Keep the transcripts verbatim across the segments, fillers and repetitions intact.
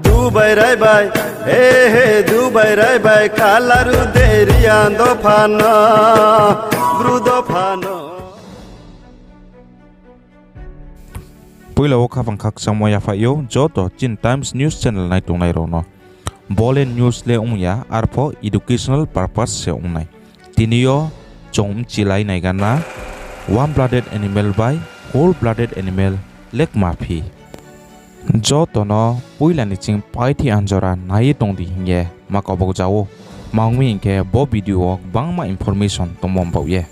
Dubai rai bai, he he, Dubai rai bai, kalaru deri ang dopha no, bru dopha no. Poila wo khaphang khakchangmo yaphaih ou joto chini Times News Channel nai tongnai rao no. Bo le news le ong ya, arpho educational purpose se ong nai. Tini yo chung mchilai nai gana, warm blooded animal bai cold blooded animal le kma phi. Joto no poila ni ching paithih anjora nai ye tong di hing ye ma kau bau ja ou. Kma ong mi hing khe bo video wo gbangma information tongmo baoh ye.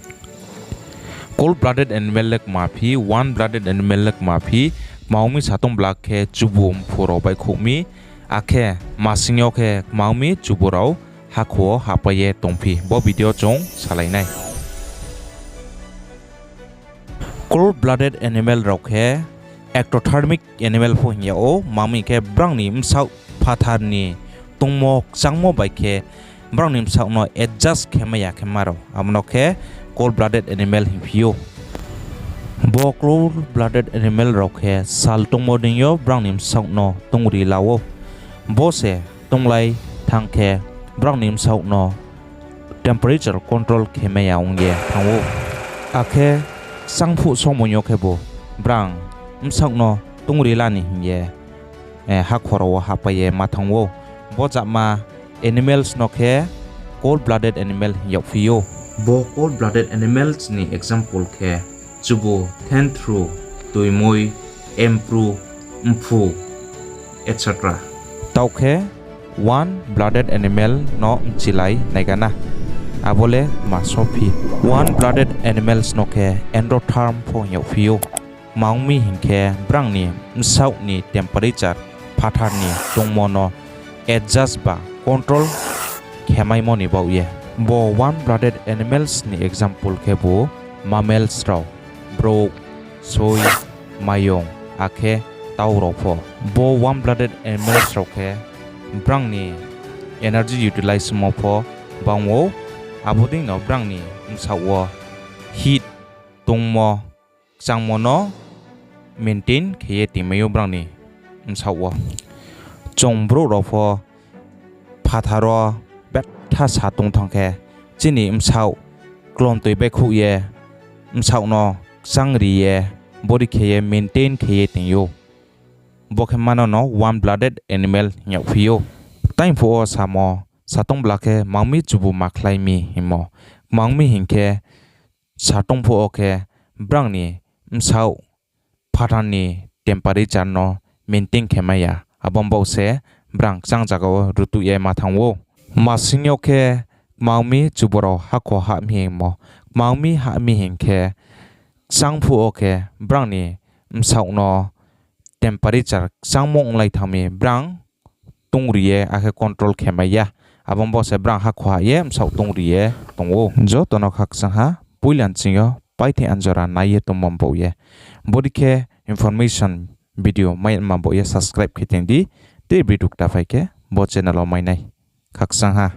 Cold blooded animal le kma phi, warm blooded animal le kma phi, kma ong mi sa tong bla khe chubu mphu rao baihkhouh mi, akhe masing yo khe kma ong mi chubu rao hakho wo hahpai ye tongphi, bo video chung salai nai. Cold blooded animal rao khe ectothermic animal pho hing yag ou, kma ong mi khe brao ni bsaoh phathar ni tongmo kchangmo bai khe brao ni bsaoh no adjust khe mai ya khe ma rao, abo no khe cold blooded animal hingphi ou. Bo cold blooded animal rao khe sal tongmo deing yo brao ni bsaoh no tongri la ou. Bo se tonglai thanng khe brao ni bsaoh no temperature control khe mai ya ong ye thanng ou. Akhe kchang phuh somoi yo khebu brao bsaoh no tongri la ni hing ye, eh, hakho rao wo hahpai ye ma thanng ou. Bo jatma animals no khe cold blooded animal hing yagphi ou. Bo cold blooded animals ni example khe chubu, thenthru, toimoi, empru, mphu, et cetera. Taoh khe warm blooded animal no mchilai nai gana. Abo le ma sophi. Warm blooded animals no khe endotherm pho hing yagphi ou. Kma ong mi hing khe brao ni bsaoh ni temperature phathar ni tongmo no adjust ba control khe maimo ni baoh ye. Bo warm blooded animals ni example khebu mammals rao, brouh, soi, mayong, akhe tau rao pho. Bo warm blooded animals rao khe brao ni energy utilize mo pho bang ou, abo deino brao ni bsaoh wo heat tongmo, kchangmo no maintain khe ye tingmai ou brao ni bsaoh wo. Chung brouh rao pho phathar wo betha sa tong thanng khe, chini bsaoh klontoi baihkhouh ye, bsaoh no kchangri ye, body khe ye maintain khe ye ting ou. Bo khe mano no warm blooded animal hing yagphi ou. Tei phuh wo samo, sa tong bla khe kmang mi chubu ma khlai mi hingmo. Kmang mi hing khe, sa tong phuh wo khe brao ni bsaoh phathar ni temperature no maintain khe mai ya. Abo ni baoh se brao kchang zaga wo rutuh ye ma thanng ou. Masing yo khe kmang mi chubu rao hakho hah mi hingmo. Kmang mi hah mi hing khe, kchang phuh wo khe brao ni bsaoh no temperature kchangmo onglai thanng mi brao tongri ye akhe control khe mai ya. Abo ni baoh se brao hakho hah ye bsaoh tongri ye tong ou. Joto no khakchang ha, poila ni ching yo paithih anjora nai ye tongmo baoh ye. Body khe information video mai ma baoh ye subscribe khe ting di, tei video kta phai khe bo channel wo mai nai. Khakchang ha.